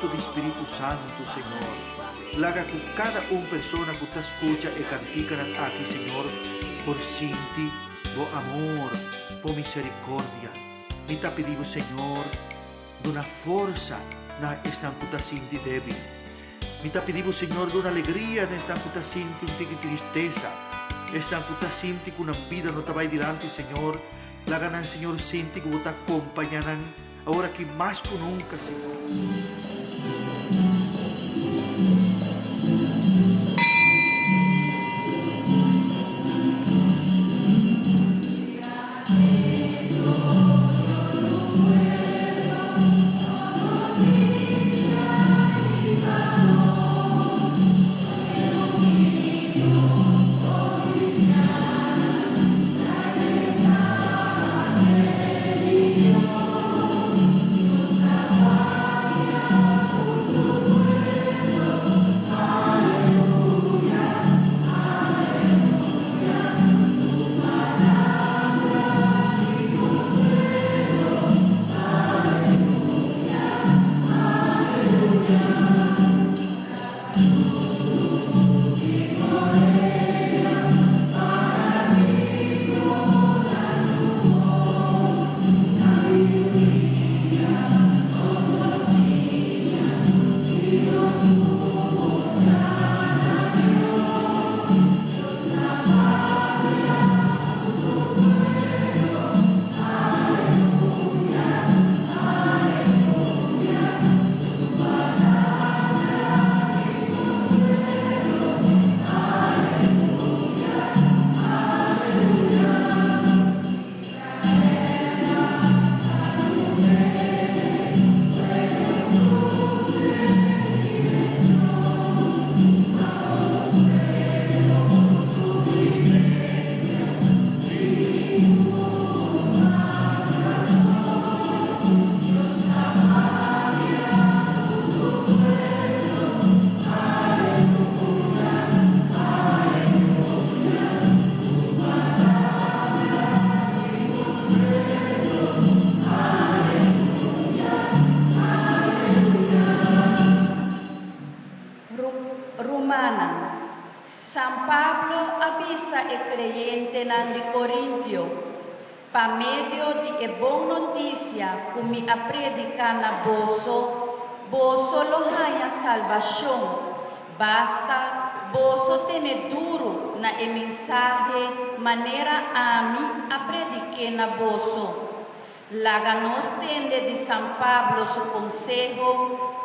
fruto di Spiritu Santu, Señor. Laga ku kada un persona ku ta skucha e kantikanan aki, Señor, por sinti Bo amor, Bo miserikordia. Mi ta pidi Bo, Señor, duna forsa na esnan ku ta sinti débil. Mi ta pidi Bo, Señor, duna alegria na esnan ku ta sinti un tiki tristesa, esnan ku ta sinti ku nan bida no ta bai dilanti, Señor. Laga nan, Señor, sinti ku Bo ta kompañá nan awor aki mas ku nunka, Señor. Rumannan, San Pablo a bisa e kreyentenan di Korintio, Pa medio di e bon notisia ku mi a prediká na boso, boso lo haña salbashon, basta boso tene duru na e mensahe manera ami a predik'é na boso. Laga nos tende di San Pablo su konseho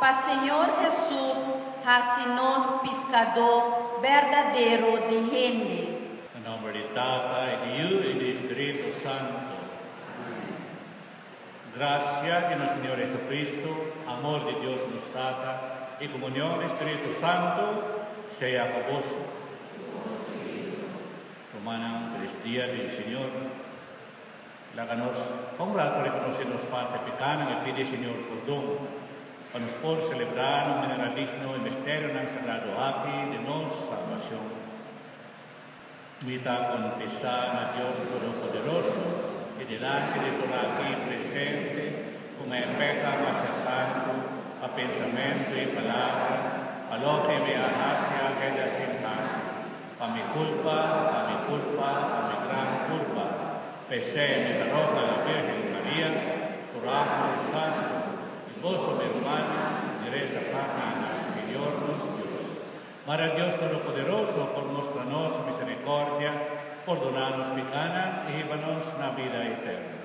pa Señor Hesus hasi nos piskadó berdadero di hende. Na nomber di Tata i di Yu i di Spiritu Santu. Gracia di nos Señor Jesucristo, amor di Dios nos Tata i comunion di Spiritu Santu sea cu boso. Rumannan, feliz dia di Señor. Laga nos pa un rato reconoce nos falta y pecanan y pidi Señor pordon, pa nos por celebra na un manera digno e misterionan sagrado aki di nos salbacion. Mi ta confesa na Dios Todopoderoso y dilanti di tur aki presente cu mi a peca masha tantu pa pensamento y palabra, pa loke mi a haci a keda sin haci. Pa mi culpa, pa mi culpa, pa mi gran culpa. P'esei mi ta roga la Virgen Maria, tur ángel santu, i boso mi rumannan, mi reza pa mi na Señor nos Dios. Mara Dios Todopoderoso por mustra nos su misericordia, pordona nos picanan i hiba nos na bida eterno.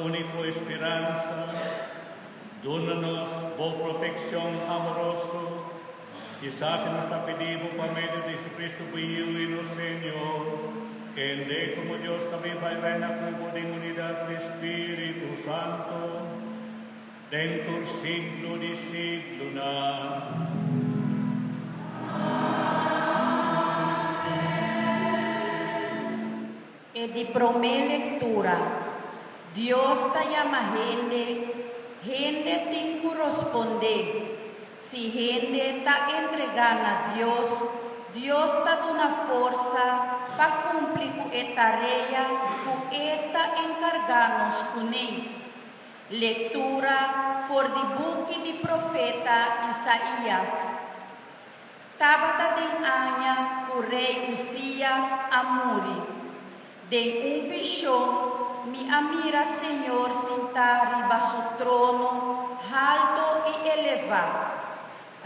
úniko speransa, duna nos bo protekshon amoroso. Esaki nos ta pidi Bo pa medio di Jesucristo bo Yiu i nos Señor, kende komo Dios ta biba i reina ku bo den unidat di Spiritu Santo, den tur siglo di siglonan. E di promé lektura, Dios ta yama hende, hende tin ku rospondé. Si hende ta entregá na Dios, Dios ta duna forsa pa kumpli ku e tarea ku e ta enkargá nos kuné. Lektura for di buki di profeta Isaías. Tabata den aña ku rei Uzías a muri. Den un vishon mi a mira Señor sintá riba su trono halto i elevá.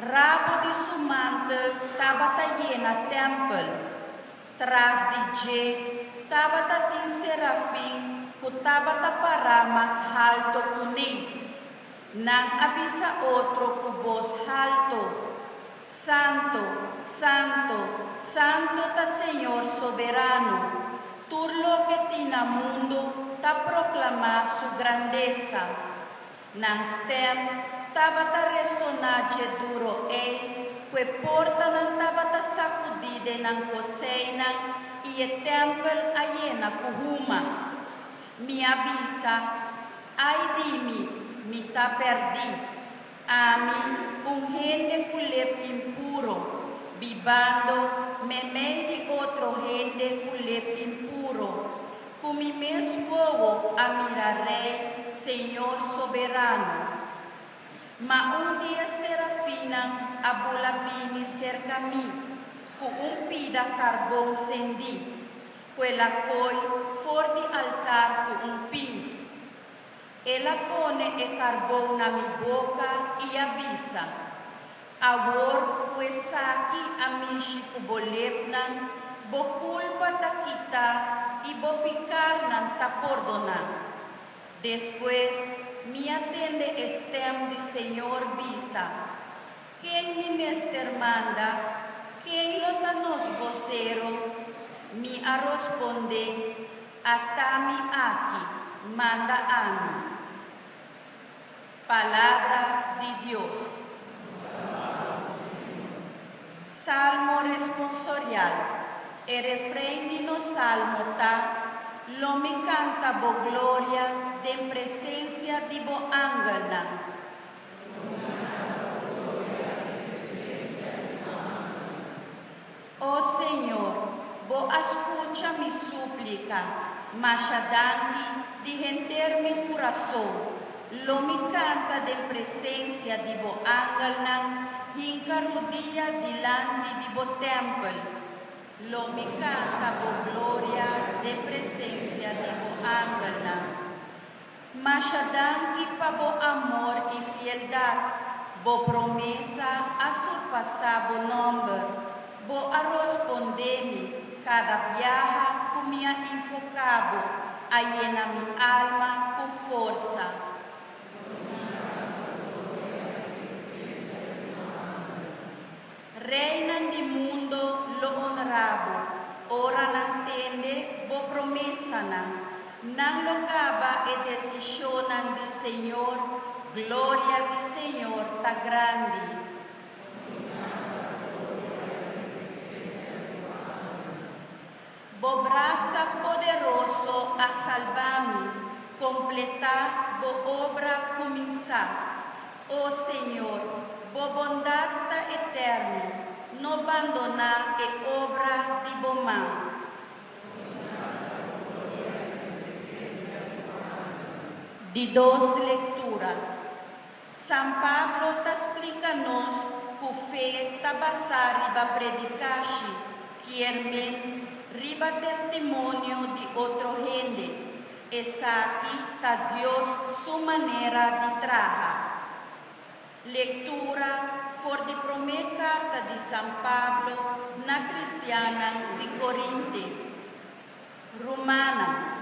Rabo di su mantel tabata yena tèmpel. Tras di dje tabata tin serafin ku tabata pará mas halto ku ne. Nan a bisa otro ku bos halto, Santo, santo, santo ta Señor Soberano, tur loke tin na mundu ta proklamá su grandesa. Nan stèm tabata resoná dje duro ei ku e portanan tabata sakudí den nan koseinan i e tèmpel a yena ku huma. Mi a bisa, Ai di mi, mi ta pèrdí! Ami, un hende ku lep impuro, bibando meimei di otro hende ku lep impuro, ku mi mes wowo a mira Rei, Señor Soberano. Ma un di e serafinnan a bula bini serka mi ku un pida karbon sendí, ku el a koi for di altar ku un pins. El a pone e karbon na mi boka i a bisa, Awor ku esaki a mishi ku bo lepnan, bo kulpa ta kitá i bo pikarnan ta pordoná. Despues mi a tende e stèm di Señor bisa, Ken mi mester manda? Ken lo ta nos bosero? Mi a rospondé, Ata mi aki, manda ami. Palabra di Dios. Salmo responsorial. E refrein di nos salmo ta, Lo mi kanta bo gloria den presensia di bo angelnan. O Señor, Bo a scucha mi suplica, masha danki di henter mi curason. Lo mi canta den presencia di Bo angelnan, hinca rudia dilanti di Bo tempel. Lo mi canta Bo gloria den presencia di Bo angelnan. Masha danki pa bo amor i fieldat, bo promesa a surpasá bo nòmber. Bo a rospondé mi kada biaha ku mi a invoká bo, a yena mi alma ku forsa. Reinan di mundo lo onrá bo ora nan tende bo promesanan. Nan lo gaba e desishonnan di Señor, gloria di Señor ta grandi. Bo brasa poderoso a salba mi, kompletá bo obra kuminsá. O Señor, bo bondat ta eterno, no bandoná e obra di bo man. Di dos lektura. San Pablo ta splika nos ku fe ta basá riba predikashi, kier men, riba testimonio di otro hende. Esaki ta Dios su manera di traha. Lektura for di promé karta di San Pablo na kristiannan di Korinte. Rumannan.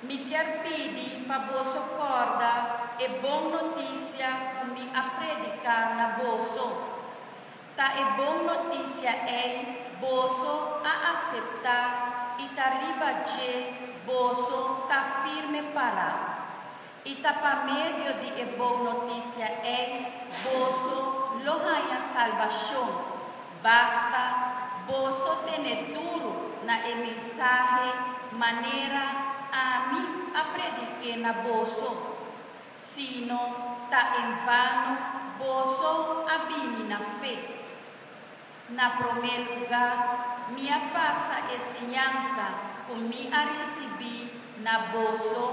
Mi kier pidi pa boso kòrda e bon notisia ku mi a prediká na boso. Ta e bon notisia ei boso a aseptá i ta riba dje boso ta firme pará. I ta pa medio di e bon notisia ei boso lo haña salbashon, basta boso tene duru na e mensahe manera ami a predik'é na boso. Sino ta en vano boso a bini na fe. Na promé lugá, mi a pasa e siñansa ku mi a risibí na boso,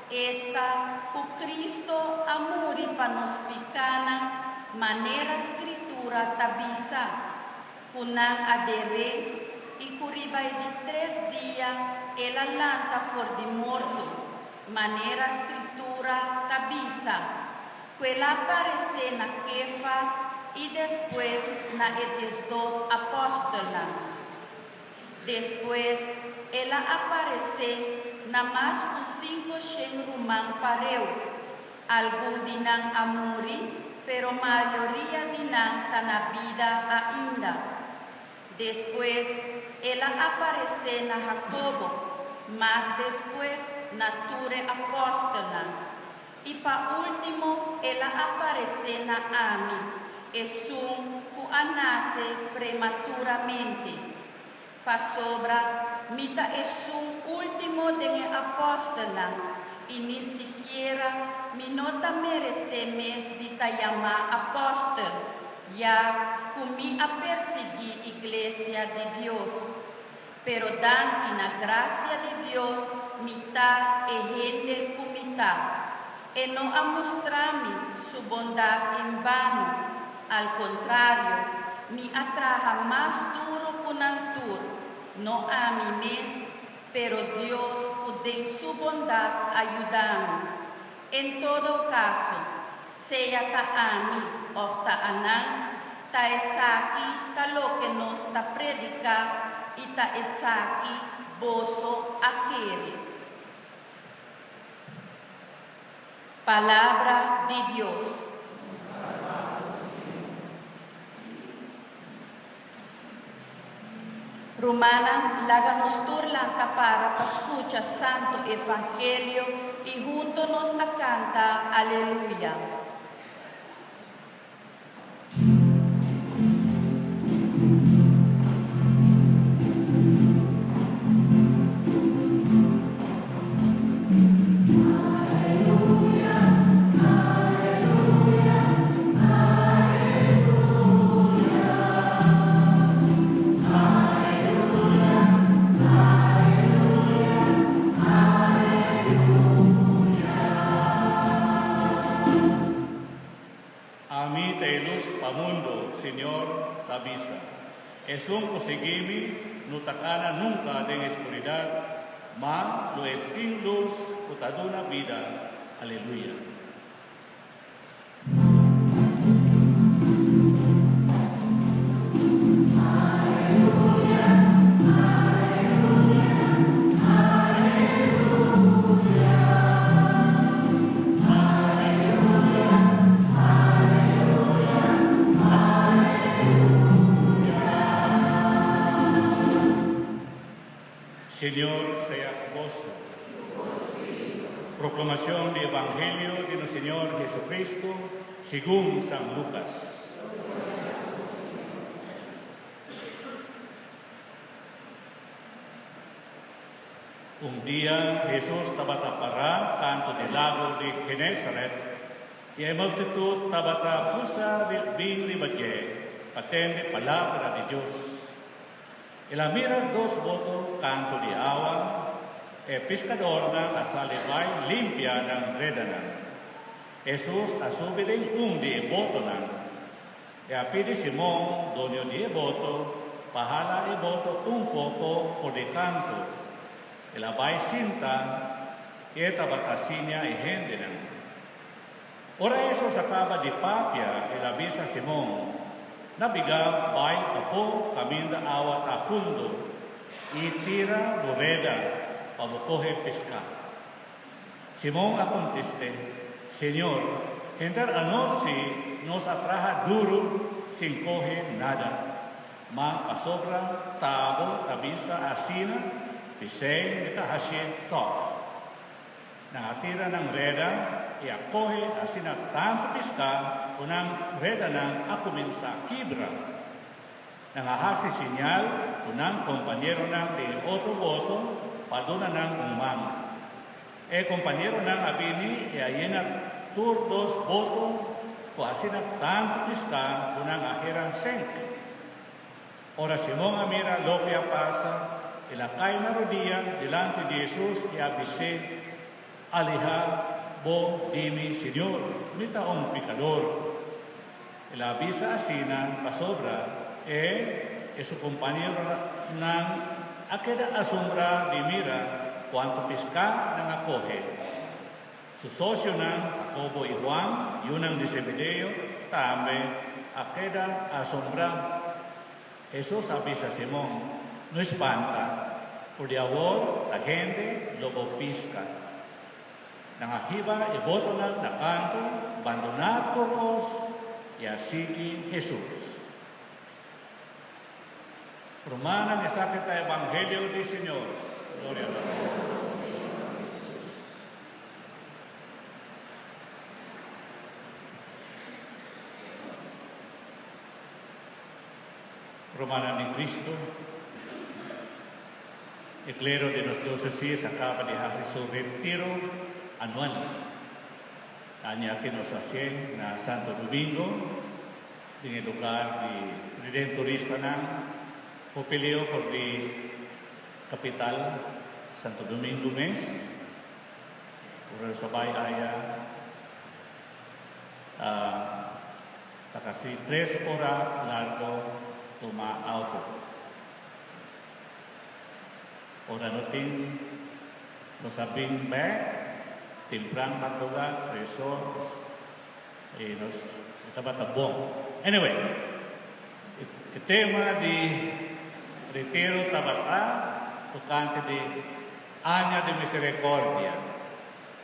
esta, ku Kristo a muri pa nos pikánan, manera Skritura ta bisa, ku nan a der'é i ku riba e di tres dia el a lanta for di morto, manera Skritura ta bisa. Ku el a aparesé na Kefas i despues na e 12 apòstelnan. Despues el a aparesé na mas ku 500 ruman pareu. Algun di nan a muri, pero mayoria di nan ta na bida ainda. Despues el a aparesé na Hakobo, mas despues na tur e apòstelnan. I pa último el a aparesé na ami, esun ku a nase prematuramente. Pasobra mi ta esun último den e apòstelnan, i ni sikiera mi no ta meresé mes di ta yamá apòstel, ya ku mi a persiguí iglesia di Dios. Pero danki na grasia di Dios mi ta e hende ku mi ta. E no a mustra mi su bondat en bano, al kontrario, mi a traha mas duru ku nan tur, no ami mes, pero Dios ku den su bondat a yuda mi. En todo kaso, sea ta ami òf ta anan, ta esaki ta loke nos ta prediká i ta esaki boso a kere. Palabra di Dios. Rumannan, laga nos tur lanta para pa skucha Santo Evangelio i hunto nos ta kanta Aleluya. Ami ta e lus pa mundo, Señor ta bisa. Esun ku sigui mi no ta kana nunka den e skuridat, ma lo e tin lus ku ta duna bida. Aleluya. Señor sea ku boso. Proclamacion di Evangelio di nos Señor Jesucristo segun San Lucas. Un dia Hesus tabata pará kantu di lago di Genesaret, i e multitut tabata pusa bin riba dje pa tende palabra di Dios. El a mira dos boto kantu di awa, e piskadornan a sali bai limpia nan redanan. Hesus a subi den un di e botonan. E a pidi Simon, doño di e boto, pa hala e boto un poko for di kantu. El a bai sinta i e tabata siña e hendenan. Ora Hesus a kaba di papia, el a bisa Simon, Nabigá bai pafó kaminda awa ta hundo i tira bo reda pa bo kohe piská. Simon a kontest'é, Señor, henter anochi nos a traha duru sin kohe nada, ma pasobra t'abo ta bisa asina, p'esei mi ta hasié tòg. Nan a tira nan reda i a kohe asina tantu piská ku nan redanan a kuminsá kibra. Nan a hasi siñal ku nan kompañeronan di e otro boto pa duna nan un man. E kompañeronan a bini i a yena tur dos boto ku asina tantu piská ku nan a hera senk. Ora Simon a mira loke a pasa, el a kai na rodia dilanti di Hesus i a bis'é, Alehá bo di mi, Señor, mi ta un pikador. El a bisa asina pasobra e i su kompañeronan a keda asombrá di mira kuantu piská nan a kohe. Su sosionan, Jakobo i Huan, yunan di Zebedeo, tambe a keda asombrá. Hesus a bisa Simon, No spanta, for di awor ta hende lo bo piska. Nan a hiba e botonan na kantu, bandoná tur kos i a sigui Hesus. Rumannan, esaki ta evangelio di Señor. Gloria na Bo. Rumannan di Cristo, e clero di nos diocesis a caba di haci su retiro anual. Aña aki nos hacié na Santo Domingo, den e lugar di Redenturistanan hopi leu for di capital Santo Domingo mes. Ora nos a bay aya ta casi tres ora largo tuma auto. Ora no tin nos a bin bek tempran madruga tres or y nos e tabata bon. Anyway, e tema di retiro tabata tocante di Aña di Misericordia.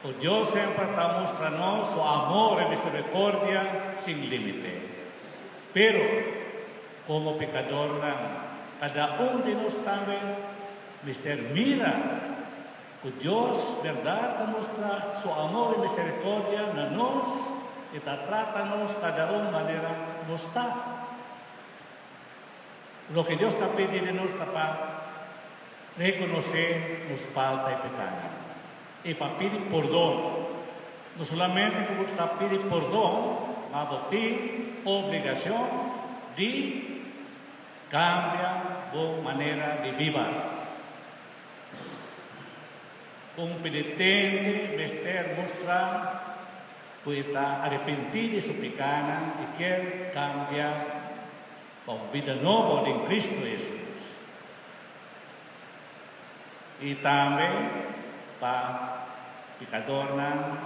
Cu Dios semper ta mustra nos su amor y misericordia sin limite. Pero, como pecadornan, cada un di nos tambe mester mira cu Dios berdad ta mustra su amor y misericordia na nos y ta trata nos cada un manera nos ta. Loke Dios ta pidi di nos ta pa rekonosé nos falta i pekanan i pa pidi pordon. No solamente ku bo ta pidi pordon, ma bo tin obligashon di kambia bo manera di biba. Un penitente mester mustra ku e ta arepentí di su pekanan i kier kambia pa un bida nobo den Cristo Hesus i tambe pa pecadornan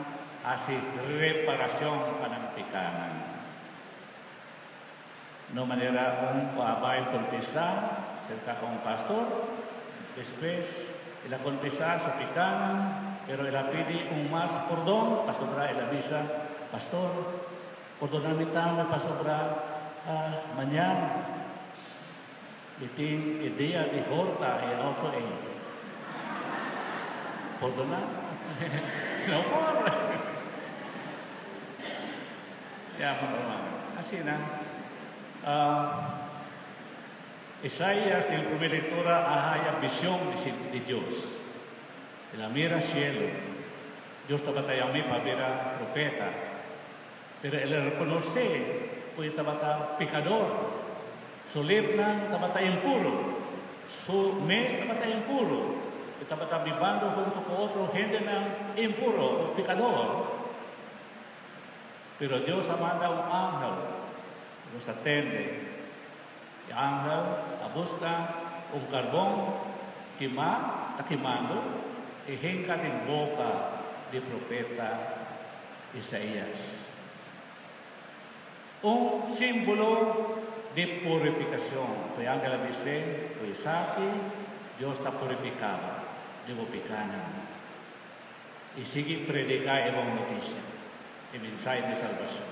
haci reparacion pa nan picanan. No manera un cu a bay confesa cerca un pastor, despues el a confesa su picanan, pero el a pidi un mas pordon pasobra el a bisa, Pastor, Pordona mi tambe pasobra mañan mi tin e dia di horta e auto ei. Pordona? No por! Ya, mi ruman. Asina, Isaias den prome lectura a haya vision di Dios. El a mira cielo. Dios tabata yam'é pa bira profeta. Pero el a rekonosé ku e tabata pekador. Su lepnan tabata impuru. Su mes tabata impuru. E tabata bibando huntu ku otro hendenan impuru o pekador. Pero Dios a manda un angel. Nos a tende. E angel a buska un karbon kimá ta kimando i hinka den boka di profeta Isaías. Un símbolo di purifikashon. Ku e angel a bis'é, Ku esaki Dios ta purifiká bo di bo pikánan. I sigui prediká e bon notisia, e mensahe di salbashon.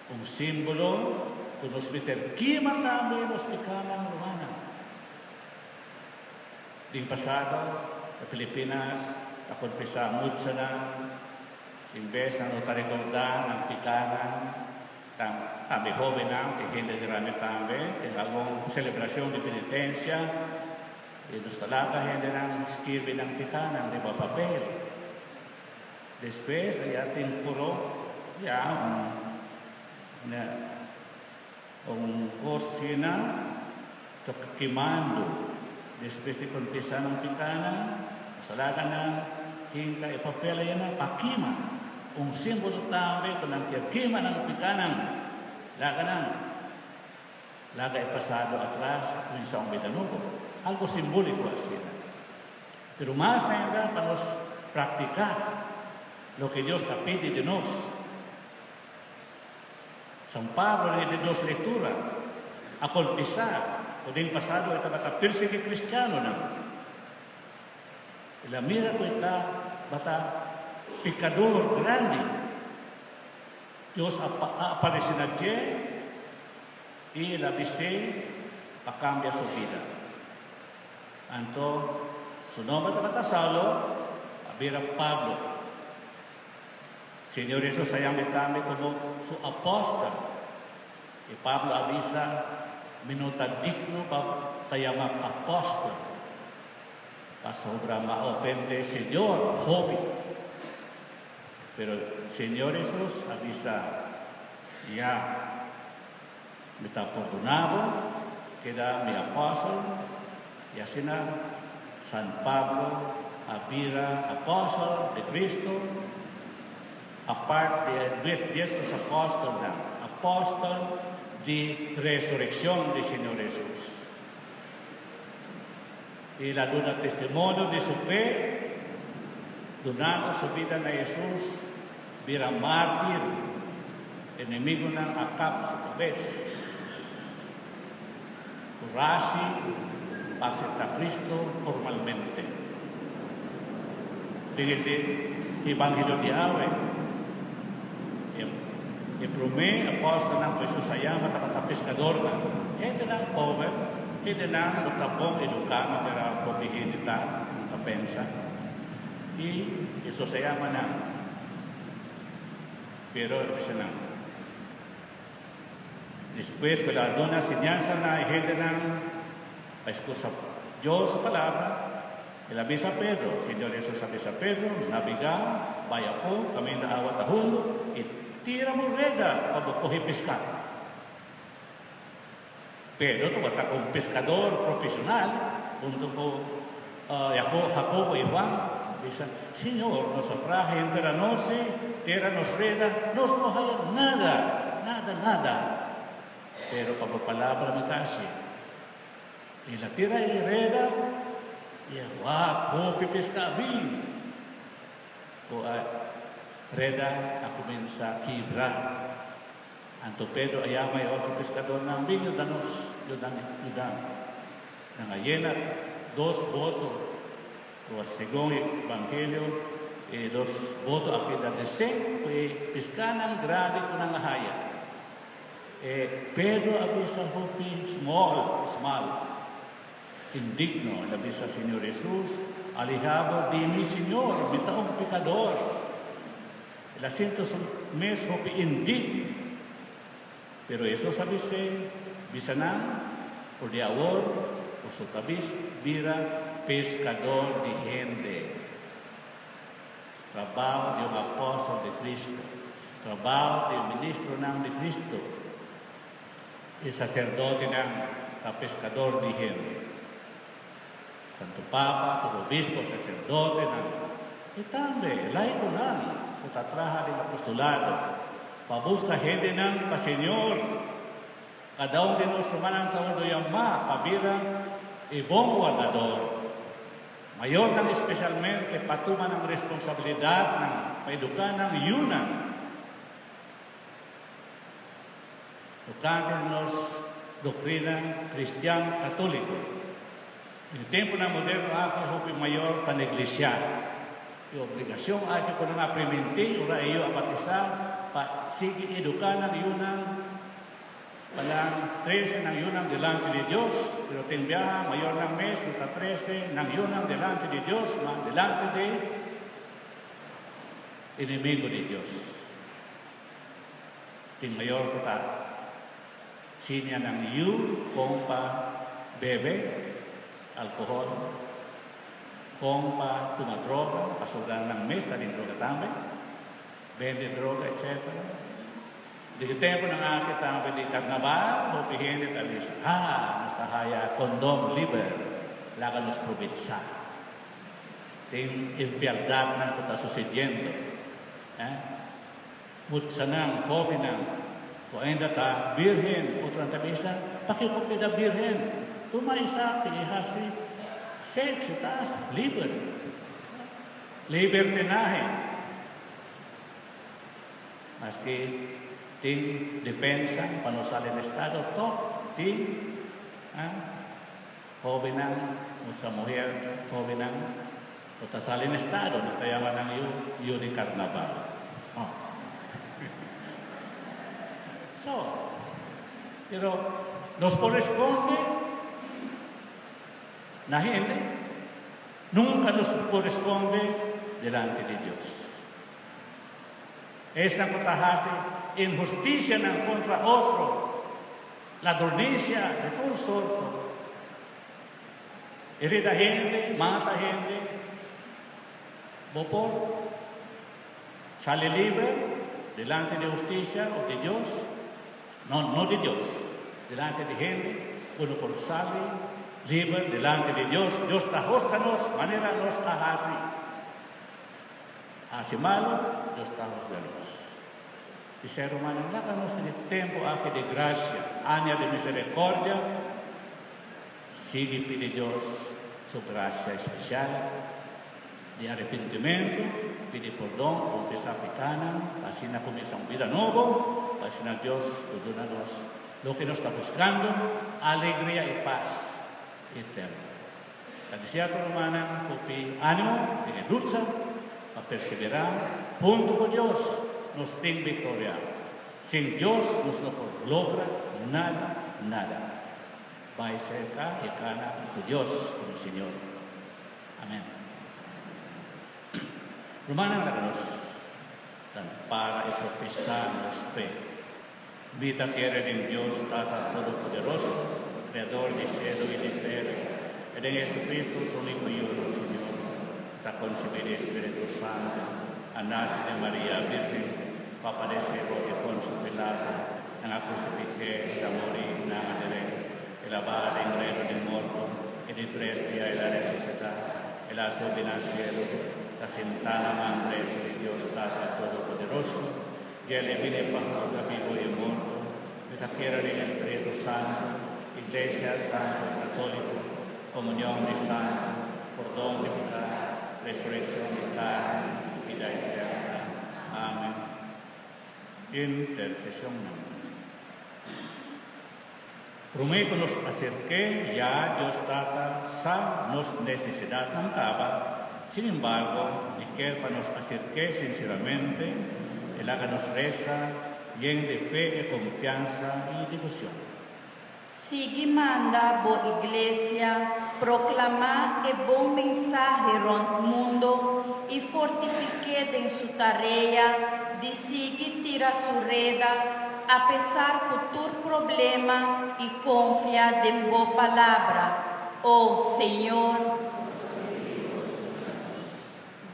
Un símbolo ku nos mester kima tambe nos pikánan rumannan. Den pasado, e Filipinas ta konfesá muchanan, tin bes nan no ta rekordá nan pikánan. Tambe hóbennan, tin hende grandi tambe, tin algun selebrashon di penitensia. I nos ta laga hendenan skirbi nan pikánan riba papel. Despues a ya tin puro ya un un kos asina ta kimando. Despues di konfesá nan pikánan, nos ta laga nan hinka e papel ayina pa kima. Un símbolo tambe ku nan kier kima nan pikánan. Laga nan. Laga e pasado atras i kuminsá un bida nobo. Algo simbóliko asina. Pero mas ainda pa nos praktiká loke Dios ta pidi di nos. San Pablo den e di dos lektura a konfesá ku den pasado e tabata persiguí kristianonan. El a mira ku e tabata pekador grandi. Dios a aparece na dje i el a bis'é pa cambia su bida. Anto su nomber tabata Saulo, a bira Pablo. Señor Hesus a yam'é tambe como su apostel. I Pablo a bisa, Mi no ta digno pa ta yama apostel, pasobra mi a ofende Señor hopi. Pero Señor Hesus a bisa, Ya, mi ta pordona bo, keda mi apòstel. I asina San Pablo a bira apòstel di Cristo, apart di e diesdos apòstelnan, apòstel di resurekshon di Señor Hesus. El a duna testimonio di su fe, dunando su bida na Hesus, bira mártir. Enemigunan a kap su kabes. Kurashi pa akseptá Kristu formalmente. Den e Evangelio di awe, e promé apòstelnan ku Hesus a yama tabata peskadornan, hendenan pober. Hendenan no ta bon eduká manera hopi hende ta, no ta pensa. I Hesus a yama nan, pero el bisa nan, Despues ku el a duna siñansa na e hendenan pa eskucha Dios su palabra, el a bisa Pedro, Señor Hesus a bisa Pedro, Nabegá bai afó kaminda awa ta hundu i tira bo reda pa bo kohe piská. Pedro tabata un pescador profesional hunto cu Jacobo y Juan bisa, Señor, nos a traha henter anochi, tera nos reda, nos no haya nada, nada, nada. Pero pa bo palabra mi ta haci. El a tira e reda y a wak hopi pesca a bin. Cu a reda a cuminsa kibra. Anto Pedro a yama e otro piskadónan, Bin yuda nos, yuda yuda. Nan a yena dos boto ku segun e Evangelio e dos boto a keda desé ku e piskánan grandi ku nan a haya. E Pedro a bisa hopi small, smal, indigno, el a bisa, Señor Hesus, alihá bo di mi, Señor, mi ta un pekador. El a sinti su mes hopi indigno. Pero Hesus a bis'é, Bisa nan, for di awor boso ta bis bira peskador di hende. Trabao di un apòstel di Cristo, trabao di ministronan di Cristo, e saserdotenan ta peskador di hende. Santo Papa, tur obispo, saserdotenan i tambe laikonan ku ta traha den apostolado pa buska hendenan pa Señor. Kada un di nos rumannan ta wordo yamá pa bira e bon wardador. Mayornan espesialmente pa tuma nan responsabilidatnan pa eduká nan yunan. Tokante nos doktrina kristian katóliko. Den e tempunan moderno aki hopi mayor ta neglishá. E obligashon aki ku nan a primintí ora e yu a batisá pa sigui eduká nan yunan pa nan trese nan yunan dilanti di Dios. Pero tin biaha mayornan mes no ta trese nan yunan dilanti di Dios, ma dilanti di enemigu di Dios. Tin mayor ku ta siña nan yu kon pa bebe alkohòl. Kon pa tuma droga, pasobra nan mes ta den droga tambe, bende droga etc. Di e tempunan aki tambe di karnaval hopi hende ta bisa, Ha, nos ta haya kondom liber, laga nos probechá. Tin infieldatnan ku ta susediendo, eh. Muchanan, hóbennan ku ainda ta bírgen, otronan ta bisa, Pakiko keda bírgen? Tuma esaki i hasi sèkso, ta liber. Libertinahe. Maske tin defensa pa no sali na estado, tòg tin hóbennan, mucha muher, hóbennan. Bo ta sali na estado, nan ta yama nan yu yu di karnaval. Oh. So, pero nos por responde na hende, nunka nos por responde delante di Dios. Esnan ku ta hasi inhustisianan kontra otro, ladronisia di tur sorto, Herida hende, mata hende, bo por sali liber delante di hustisia of di Dios? No, no di Dios. Delante di hende bo no por sali liber delante di Dios. Dios ta husga nos manera nos a hasi. Hasi malu, Dios ta husga nos. P'esei, rumannan, laga nos den e tempu aki di grasia, aña di misericordia, Sigui pidi Dios su gracia especial di arepentimentu, pidi pordon, confesa picanan, pa asina cuminsa un bida nobo, pa asina Dios lo duna nos loke nos ta buscando, alegria y paz eterno. Ta di cierto, rumannan, cu pi animo den e lucha pa persevera hunto cu Dios, nos tin victoria. Sin Dios nos no por logra nada, nada. Bai serka e kana ku Dios komo Señor. Amen. Rumannan laga nos dan para e profesá nos fe. Mi ta kere den Dios Tata Todopoderoso, Kreador di shelu i di tera, i den Jesucristo su úniko Yu, nos Señor, ku ta konsebí di Spiritu Santu, a nase di Maria Bírgen, ku a padesé bou di Ponsio Pilato, Nan a krusifik'é, el a muri, nan a der'é. El a baha den reino di morto, i di tres dia el a resusitá. El a subi na shelu, ta sintá na man drechi di Dios Tata Todopoderoso. Dje el e bini pa husga bibu i morto. Mi ta kere den e Spiritu Santu, Iglesia Santu Katóliko, komunion di santu, pordon di piká, resurekshon di karni, bida eterna. Amen. Intersesionnan. Promé ku nos aserk'é, ya Dios Tata sa nos nesesidatnan kaba. Sin embargo, E kier pa nos aserk'é sinseramente, E laga nos resa yen di fe i konfiansa i devoshon. Sigui manda bo iglesia proclama e bon mensahe rond mundo y fortifiké den su tarea di sigui tira su reda apesar cu tur problema y confia den bo palabra, O Señor.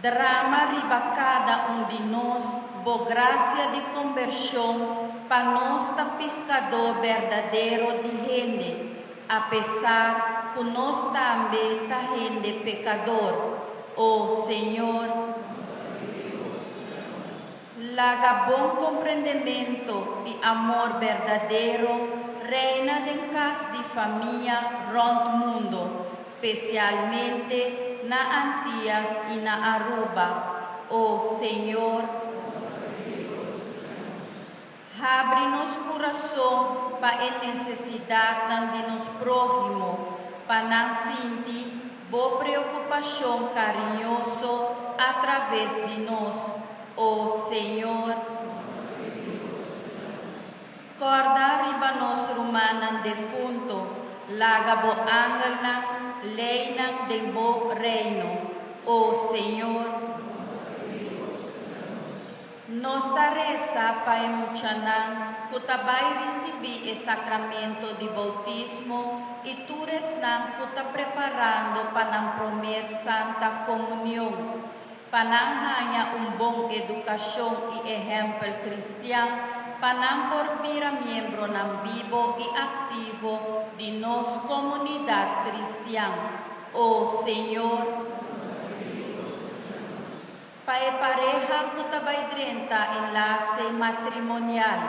Drama riba kada un di nos bo grasia di kombershon pa nos ta piskadó berdadero di hende, apesar ku nos tambe ta hende pekador. O Señor, laga bon komprendemento i amor berdadero reina den kas di famia rònt mundo. Spesialmente na Antias i na Aruba, o Señor, habri nos kurason pa e nesesidatnan di nos próhimo, pa nan sinti Bo preokupashon kariñoso. a traves di nos. O Señor, Corda riba nos rumannan defunto, laga bo angelnan lei nan den bo reino. O Señor, Nos ta resa pa e muchanan ku ta bai risibí e sakramento di boutismo i tur esnan ku ta preparando pa nan promer Santa Komunion, pa nan haña un bon edukashon i ehèmpel kristian pa nan por bira miembronan bibo i aktivo di nos komunidat kristian. O Señor, Pa e pareha ku ta bai drenta enlase matrimonial,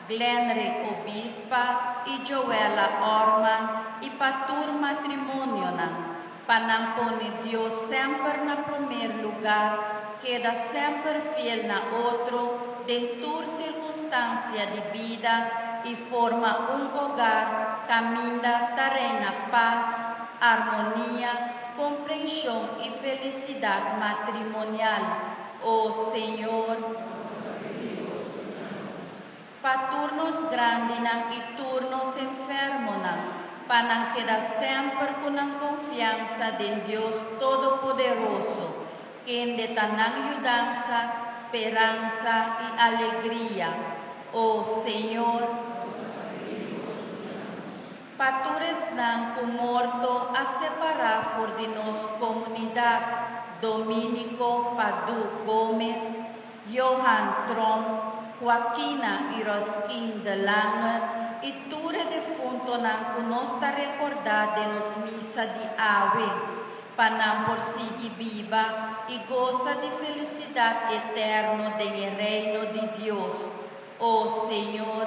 Glenrick Obispa i Joella Orman i pa tur matrimonionan, pa nan pone Dios semper na promer lugar, keda semper fiel na otro den tur sirkunstansia di bida i forma un hogar kaminda ta reina pas, armonia, Comprension y felicidad matrimonial, O Señor. Pa tur nos grandinan y tur nos enfermonan, pa nan keda semper cu nan confiansa den Dios Todopoderoso, kende ta nan yudansa, speransa y alegria. O Señor. Pa tur esnan ku morto a separá for di nos komunidat, Dominico Padu Gomes, Johan Tromp, Joaquina i Roskin de Lange i tur e defuntonan ku nos ta rekordá den nos misa di awe, pa nan por sigui biba i gosa di felisidat eterno den e Reino di Dios. O Señor,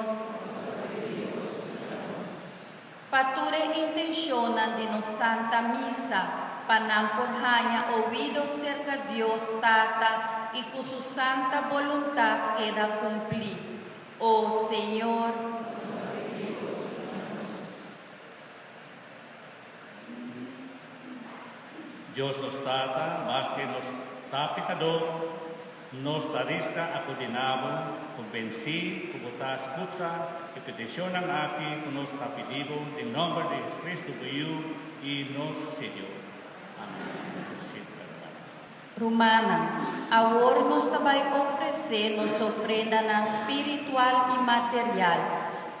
pa tur e intencionnan di nos Santa Misa, pa nan por haña oido cerca Dios Tata y cu Su santa boluntad keda cumplí. O Señor, Dios nos Tata, maske nos ta pekadó, nos ta riska akudí na bo, konvensí ku bo ta skucha e petishonnan aki ku nos ta pidi bo den nòmber di Jesucristo bo Yu i nos Señor. Amèn. Por sinta, rumannan. Rumannan, awor nos ta bai ofresé nos ofrendanan spiritual i material.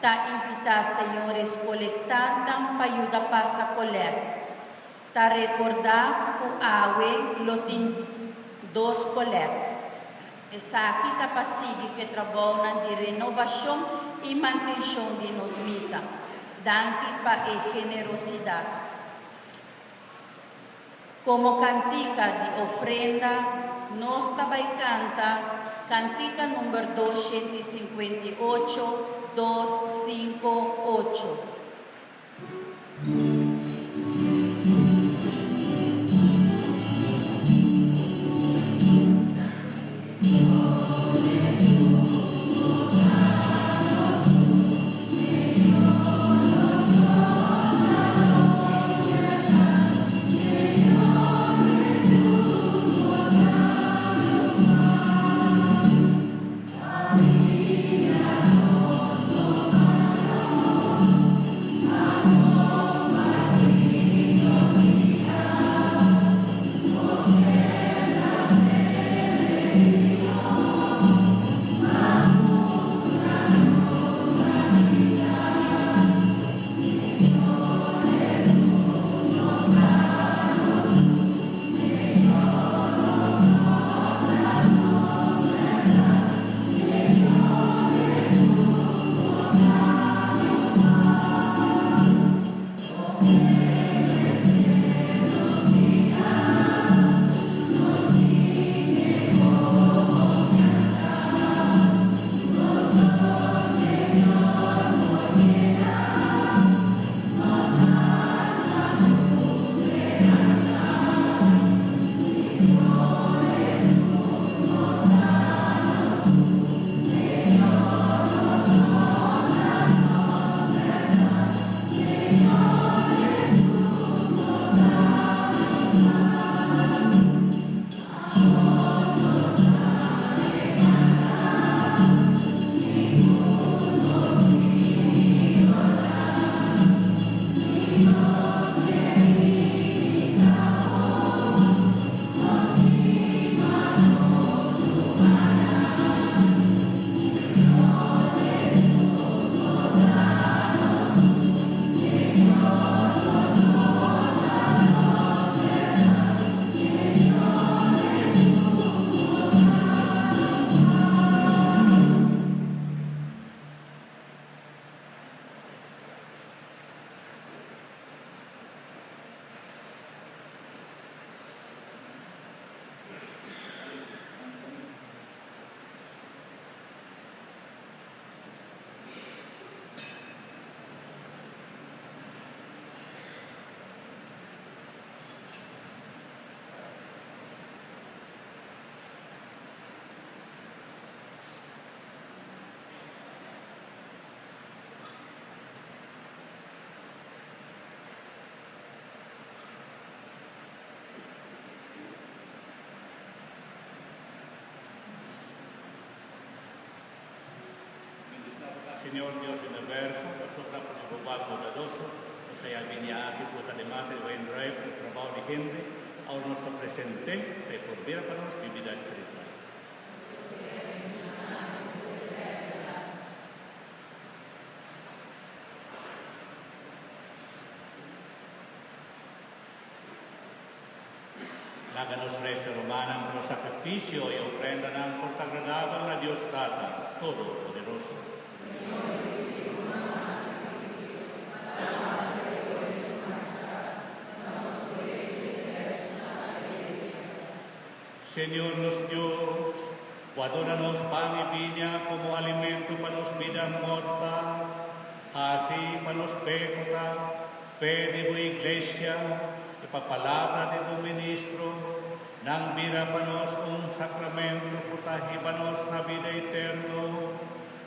Ta invitá señores kolektantan pa yuda pasa kolèkt. Ta rekordá ku awe lo tin dos kolèkt. Esaki ta pa sigui ku e trabounan di renobashon i mantenshon di nos misa. Danki pa e generosidat. Komo kantika di ofrenda nos ta bai kanta kantika number 258, 258. Señor Dios di universo, pasobra ku di bo wak bondadoso, nos a ya bini aki ku ta demante di bo endruif ku trabou di hende, awor nos ta present'é pa e por bira pa nos bibida spiritual. Laga nos resa rumannan ku nos sakrifisio i ofrendanan por ta agradabel na Dios Tata Todopoderoso. Señor nos Dios, bo a duna nos pan i biña komo alimento pa nos bida mortal. Hasi pa nos fe ku ta fe di bo Iglesia i pa palabra di bo ministro, nan bira pa nos un sacramento ku ta hiba nos na bida eterno,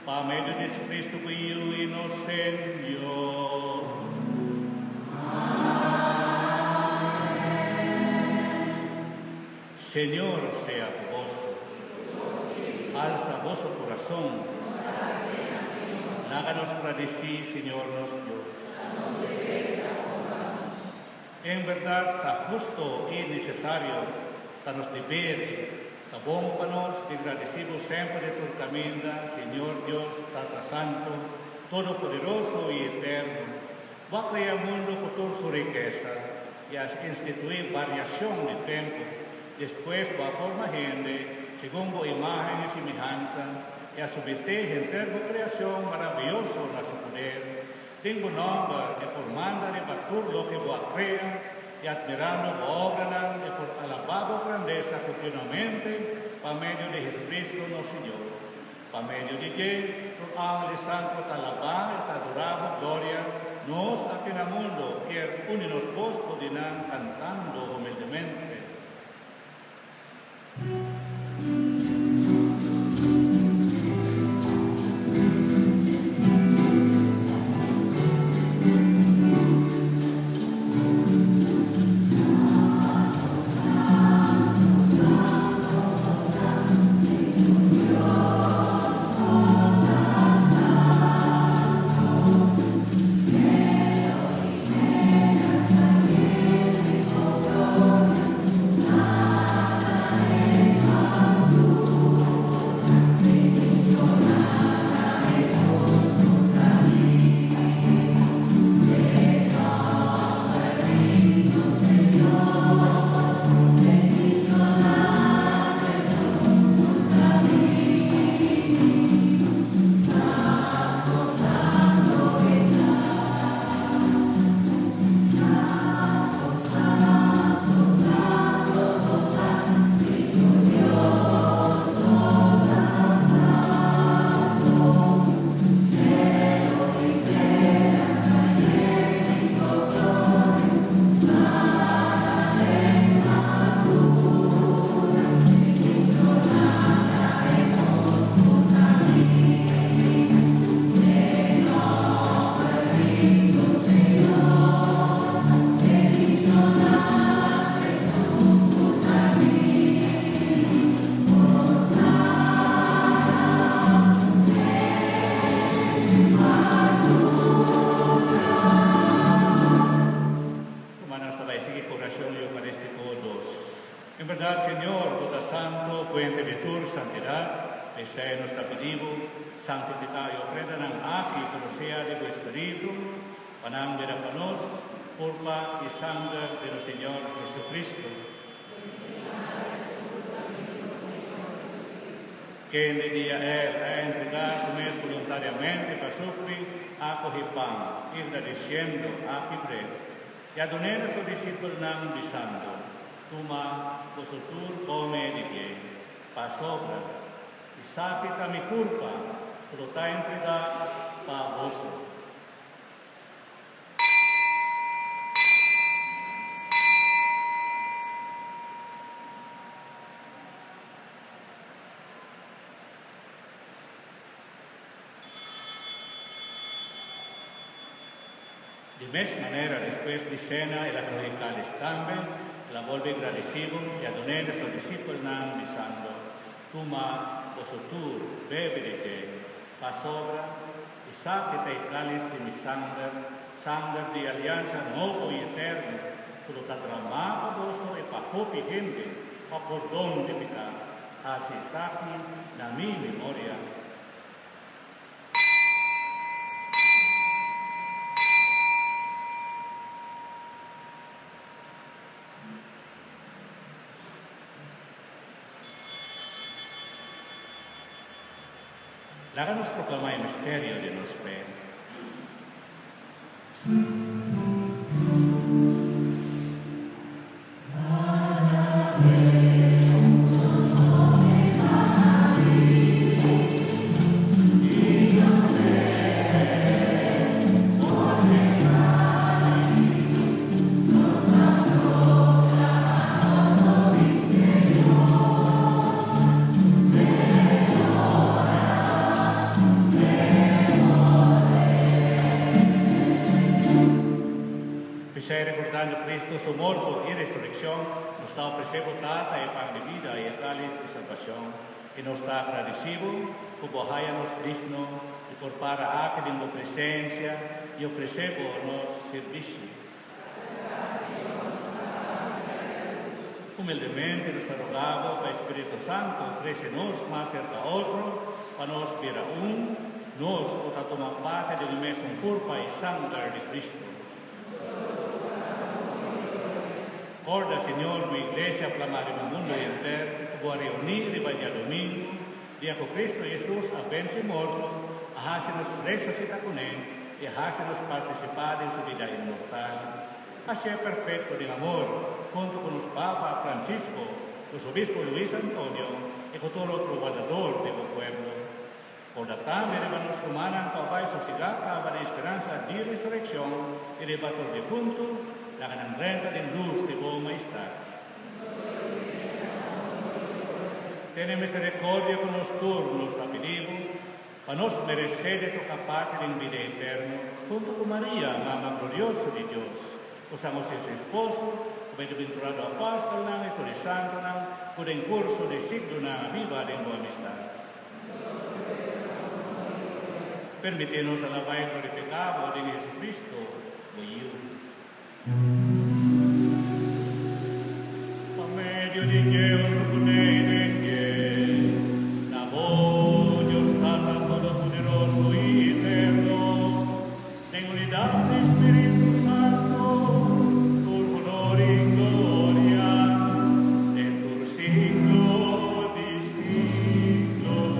pa medio di Jesucristo bo Yu i nos Señor. Señor sea ku boso. Alsa boso kurason. Laga nos gradisí Señor nos Dios. En bèrdat ta husto i nesesario, ta nos deber i ta bon pa nos di gradisí bo semper di tur kaminda, Señor Dios, Tata Santu, Todopoderoso i Eterno. Bo a krea mundu ku tur su rikesa i a instituí variashon di tempu. Despues bo a forma hende segun bo imágen i simihansa i a someté henter bo kreashon maravioso na su poder. Den bo nòmber e por manda riba tur loke bo a krea i atmirando bo obranan e por alabá bo grandesa kontinuamente pa medio di Jesucristo nos Señor. Pa medio di dje, tur angel i santu ta alabá i ta adorá bo gloria. Nos aki na mundu kier uni nos bos ku di nan kantando humildemente. Rumannan ta bai sigui ku orashon eukarístiko dos. En bèrdat, Señor, bo ta santu, fuente di tur santidat, p'esei nos ta pidi bo, santifiká e ofrendanan aki ku lo sea di bo Spiritu, pa nan bira pa nos kurpa i sanger di nos Señor Jesucristo. Kende dia El a entregá Su mes boluntariamente pa sufri, a kohe pan, i gradisiendo, a kibr'é, i a dun'é na Su disipelnan, bisando, Tuma, boso tur kome di dje, pasobra esaki ta Mi kurpa ku lo ta entregá pa boso. Di mes manera, despues di sena, el a kohe kalis tambe, el a bolbe gradisibo i a dun'é na su disipelnan, bisando, Tuma, boso tur, bebe di dje, pasobra. Esaki ta e kalis di mi sanger, sanger di e aliansa nobo i eterno, ku lo ta dramá pa boso i pa hopi hende pa pordon di piká. Hasi esaki na mi memoria. Laga nos proklamá e misterio di nos fe. P'esei, rekordando Cristo su morto i resurekshon, nos ta ofresé bo Tata e pan di bida i e kalis di salbashon, i nos ta agradesí bo ku bo haya nos digno di por para aki den bo presensia i ofresé bo nos sirbishi. Humildemente nos ta roga bo pa e Spiritu Santu trese nos mas serka otro pa nos bira un, nos ku ta tuma parte den e mesun kurpa i sanger di Kristu. Korda, Señor, bo Iglesia plamá riba mundu henter ku bo a reuní riba diadomingu, dia ku Kristu Hesus a vense morto, a hasi nos resusitá kuné i a hasi nos partisipá den su bida inmortal. Hasié perfekto den amor, huntu ku nos Papa Francisco, nos Obispo Luis Antonio i ku tur otro wardador di bo pueblo. Por la tambe riba nos rumannan ku a bai sosigá kaba den speransa di resurekshon i riba tur difuntu, laga nan drenta den lus di bo maestat. Tene miserikordia ku nos tur, nos ta pidi bo, pa nos meresé di toka parti den bida eterno huntu ku Maria, Mama glorioso di Dios, ku San Hosé su esposo, ku bienaventurado apòstelnan i tur e santunan ku den kurso di siglonan a biba den bo amistat. Permití nos alabá i glorifiká bo den Jesucristo, bo Yiu. Pa medio di dje, huntu ku ne i den dje, na bo, Dios Tata Todopoderoso i Eterno, den unidat di Spiritu Santo, tur honor i gloria den tur siglo di siglonan.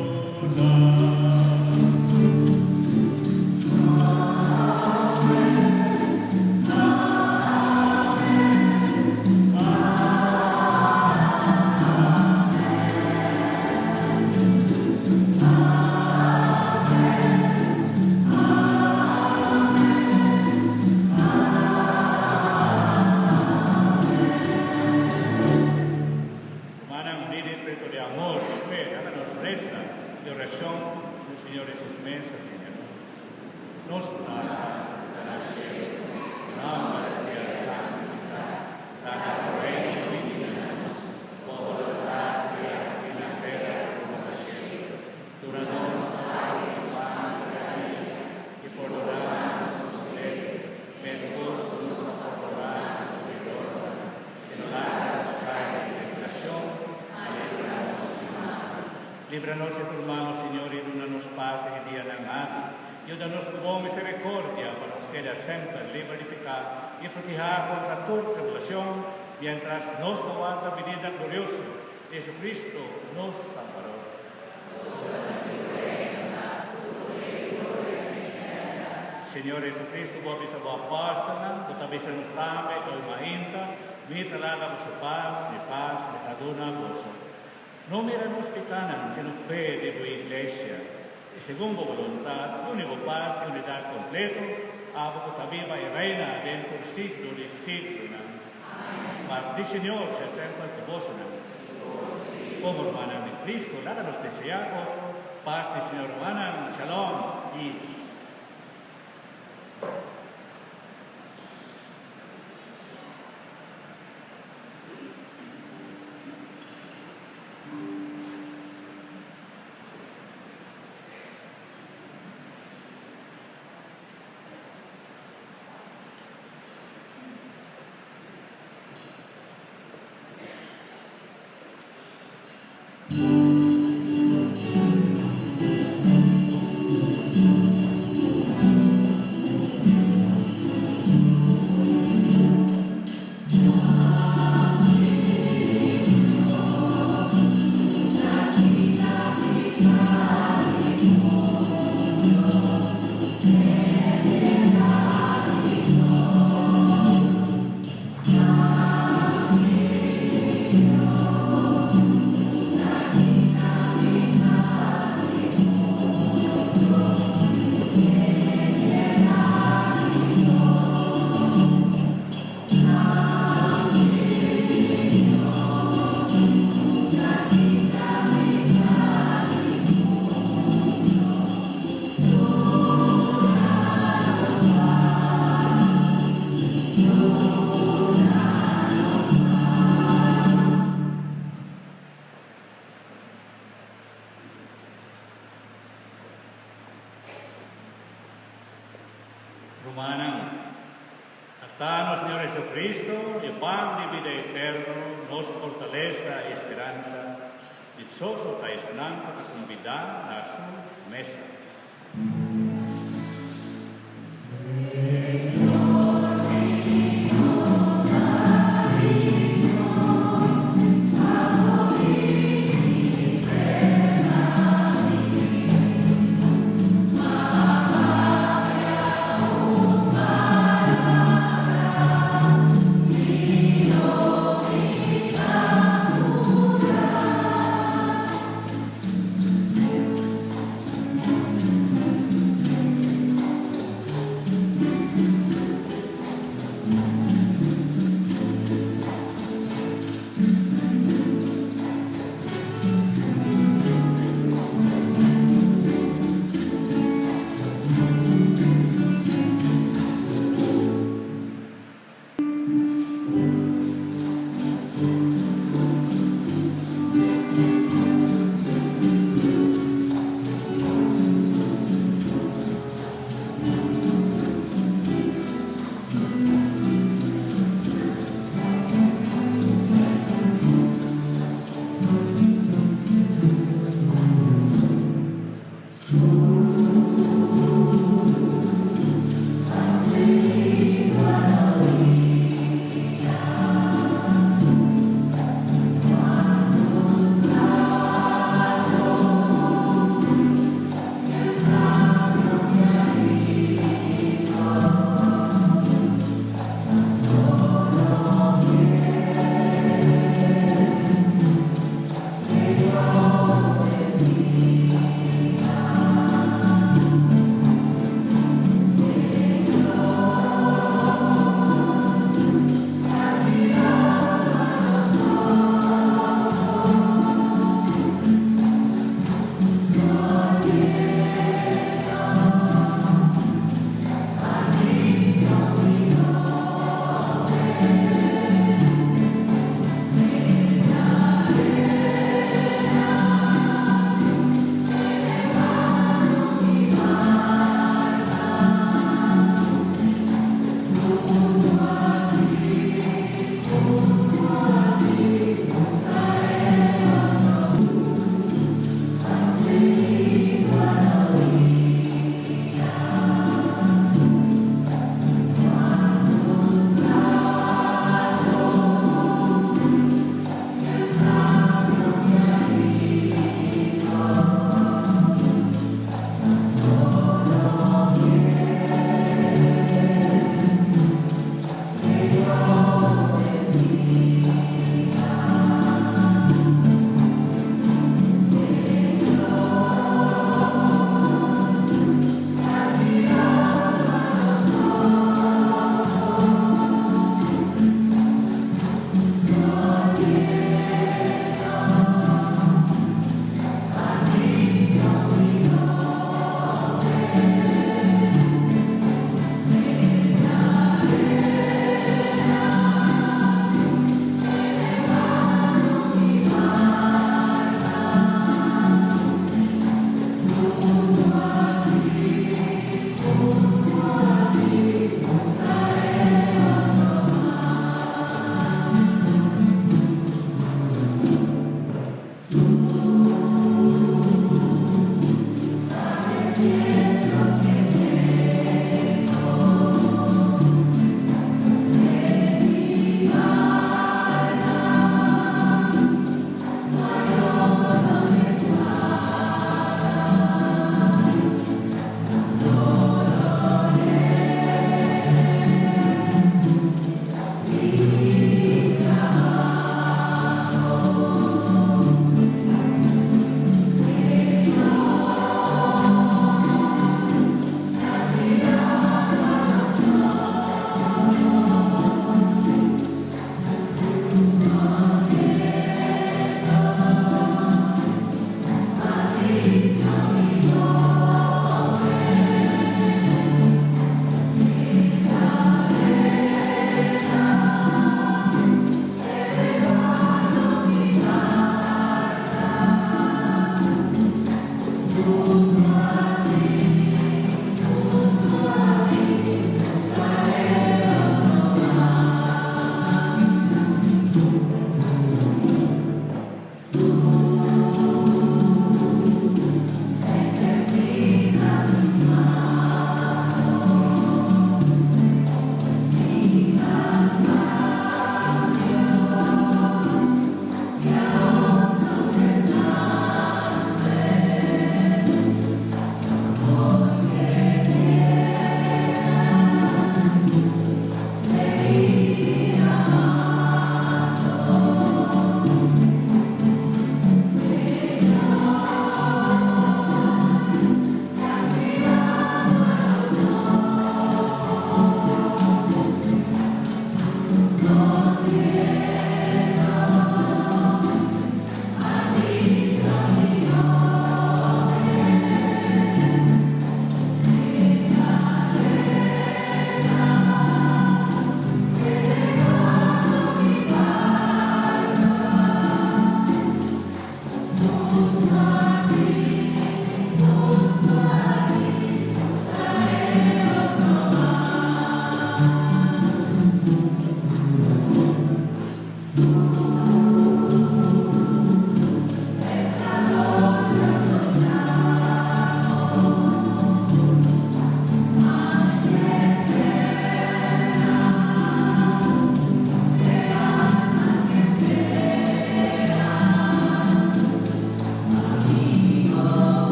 Rumannan uní den spiritu di amor i fe, laga nos resa e orashon ku nos Señor Hesus mes a siña nos. Nos Tata ku ta na shelu, bo nòmber sea santifiká, laga bo reino bini na nos, bo boluntat sea hasí na tera komo na shelu. Duna nos awe nos pan di kada dia, i pordoná nos nos debe, meskos ku nos ta pordoná nos debidornan, i no laga nos kai den tentashon, ma libra nos di mal. Libra nos di tur mal, o Señor, i duna nos pas den e dianan aki. Yuda nos ku bo miserikordia pa nos keda semper liber di piká i protehá kontra tur tribulashon, miéntras nos ta warda binida glorioso di Jesucristo, nos Salbador. Señor Jesucristo, bo a bisa bo apòstelnan, bo ta bisa nos tambe oy mainta, Mi ta laga boso pas, mi pas mi ta duna boso. No mira nos pikánan, sino fe di bo Iglesia, i segun bo boluntat, duna bo pas i unidat kompleto, abo ku ta biba i reina den tur siglo di siglonan. Pas di Señor sea semper ku bosonan. Komo rumannan den Cristo, laga nos deseá otro pas di Señor. Rumannan, shalom, peace. Rumannan, ata nos Señor Jesucristo, e pan di bida eterno, nos fortalesa i speransa, dichoso ta esnan ku ta kumbidá na su mesa.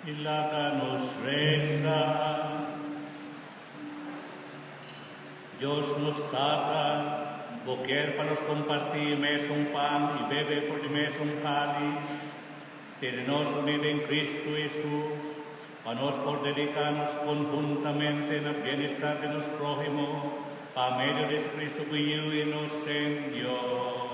I laga nos resa. Dios nos Tata, Bo kier pa nos comparti e mesun pan y bebe for di mesun calis. Tene nos uni den Cristo Hesus, pa nos por dedica nos conhuntamente na bienestar di nos prohimo, pa medio di Jesucristo cu Yiu y nos Señor.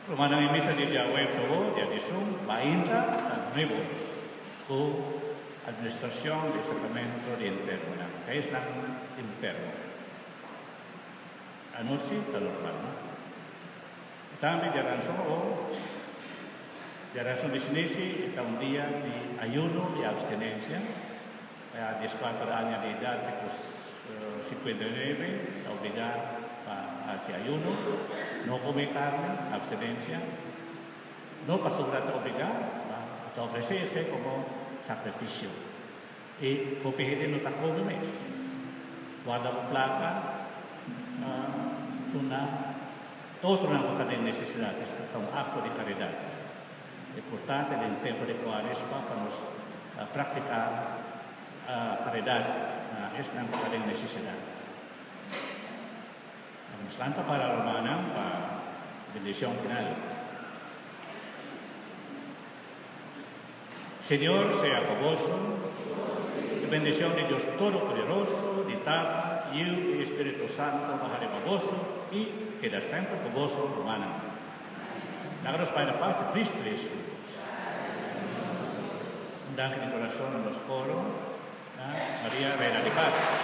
Rumannan e misa di diahuebs awor, dia diesun, mainta ta nuevo ku administracion di sacramento di enfermonan. Ta esnan enfermo. Anochi ta normal, no? I tambe diaranson awor, diaranson di shinesi ta un dia di ayuno i abstenencia. Pa dieskuater aña di edat te ku 59 ta obligá pa hasi ayuno, no kome karni, abstenensia. No pasobra ta obligá, ma ta ofresé esei komo sakrifisio. I hopi hende no ta kome mes. Warda bo plaka pa duna otronan ku ta den nesesidat. Esta ta un akto di karidat. Importante den tempu di Kuaresma pa nos praktiká karidat na esnan ku ta den nesesidat. Nos lanta para rumannan pa bendishon final. Señor sea ku boso. E bendishon di Dios Todopoderoso, di Tata, Yiu i Spiritu Santo baha riba boso i keda semper ku boso, rumannan. Laga nos bai na pas di Cristo Jesus. Un danki di corazon na nos coro, na Maria Reina di Paz.